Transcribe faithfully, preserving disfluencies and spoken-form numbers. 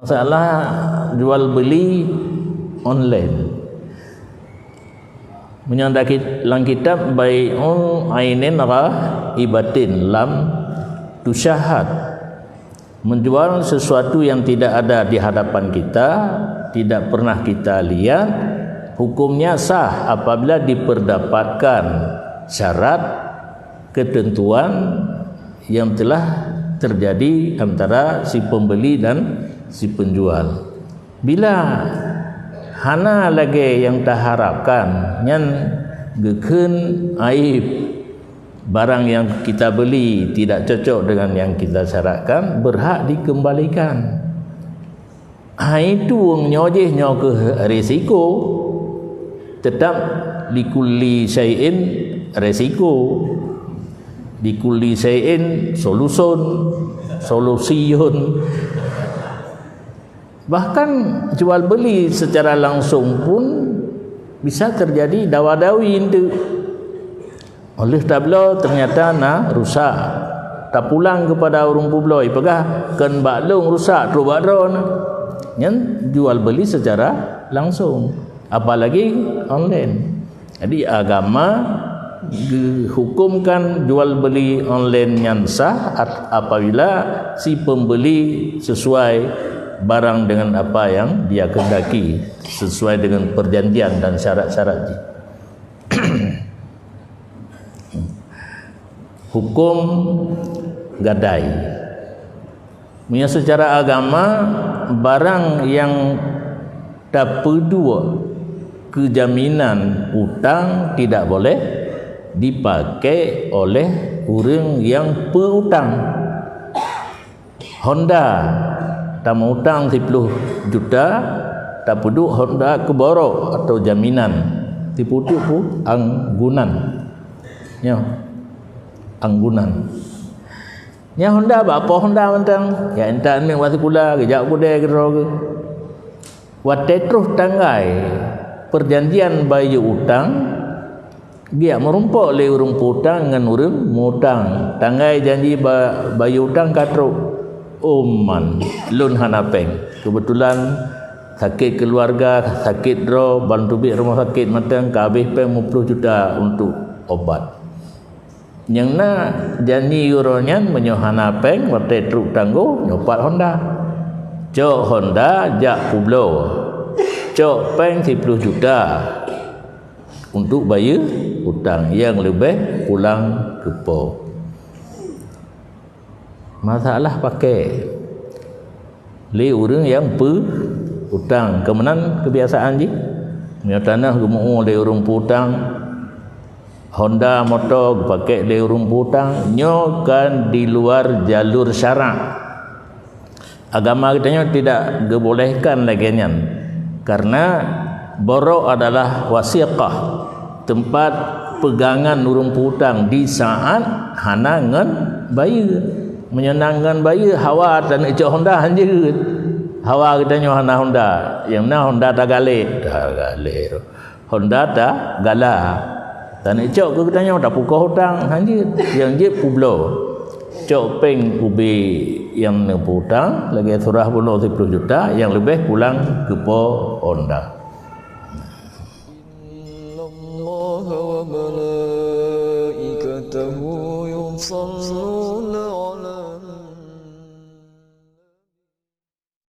Masalah jual beli online. Meunyoe lam kitab, bai'u ainin ghaibatin lam tusyahad. Menjual sesuatu yang tidak ada di hadapan kita, tidak pernah kita lihat, hukumnya sah apabila diperdapatkan syarat, ketentuan yang telah terjadi antara si pembeli dan si penjual. Bila hana lagée nyang taharapkan, nyan geukheun aib. Barang yang kita beli tidak cocok dengan yang kita syaratkan, berhak dikembalikan. Hai tueng nyoe jih nyoe keuh risiko. Tetap likulli syai'in risiko. Likulli syai'in solusun, solusiun. Bahkan jual beli secara langsung pun bisa terjadi dawa-dawi enteuk. Óh lheueh tabloe ternyata na rusak. Tapulang keupada ureuëng peubloe, peugah, "Kon bak lôn rusak, trok bak droeneuh." Nyan jual beli secara langsung, apalagi online. Jadi agama geuhukumkan jual beli online nyan sah at-, apabila si pembeli sesuai barang dengan apa yang dia kehendaki, sesuai dengan perjanjian dan syarat-syarat jih. Hukum gadai. Meunyoe secara agama, barang yang tapeuduek keu jaminan utang tidak boleh dipakai oleh ureuëng nyang peu-utang. Honda, tameutang siploh juta, tapeuduek Honda keu borok atau jaminan, sipeuduek peue? Anggunan. Nyoe, anggunan. Nyan Honda bak po Honda mantong. Ya, intat aneuk bak sikula, geujak keudè keudroe geuh. Watèe troh tanggai perjanjian bayeue utang, geujak meurumpok lé ureuëng peu-utang ngon ureuëng meu-utang. Tanggai janji ba-, bayeue utang ka troh. "Oh man, lôn hana péng. Keubeutulan sakét keuluwarga, sakét droe, ban teubiet rumoh sakét mantong, ka habéh péng lhèe plôh juta untuk obat." Nyang na janji uroe nyan meunyoe hana péng watèe trok tanggong nyoe pat Honda. Cok Honda jak peubloe. Cok péng siploh juta untuk bayeue utang nyang leubeh pulang keu po. Masalah pakè lé ureuëng nyang peu-utang. Keumeunang keubiasaan jih, meunyoe tanoh geumeu'ue lé ureuëng peu-utang, honda moto geupakè lé ureuëng peu-utang, nyoe kan di luar jalur syarak. Agama geutanyoe tidak geubolehkan lagèe nyan, karena borok adalah wasiqah, teumpat peugangan ureuëng peu-utang di saát hana ngon bayeue. Meunyoe na ngon bayeue, hawa taneuk cok honda hanjeuet. Hawa geutanyoe hana honda, nyang na honda tagalak, tagalak. Honda tagala. Taneuk cok keu geutanyoe, tapukoh utang hanjeuet. Nyang jeuet peubloe. Cok péng ubé nyang neupeu-utang lagèe surah bunoe siploh juta, nyang leubeh pulang keu po honda. إن الله وملائكته يصلون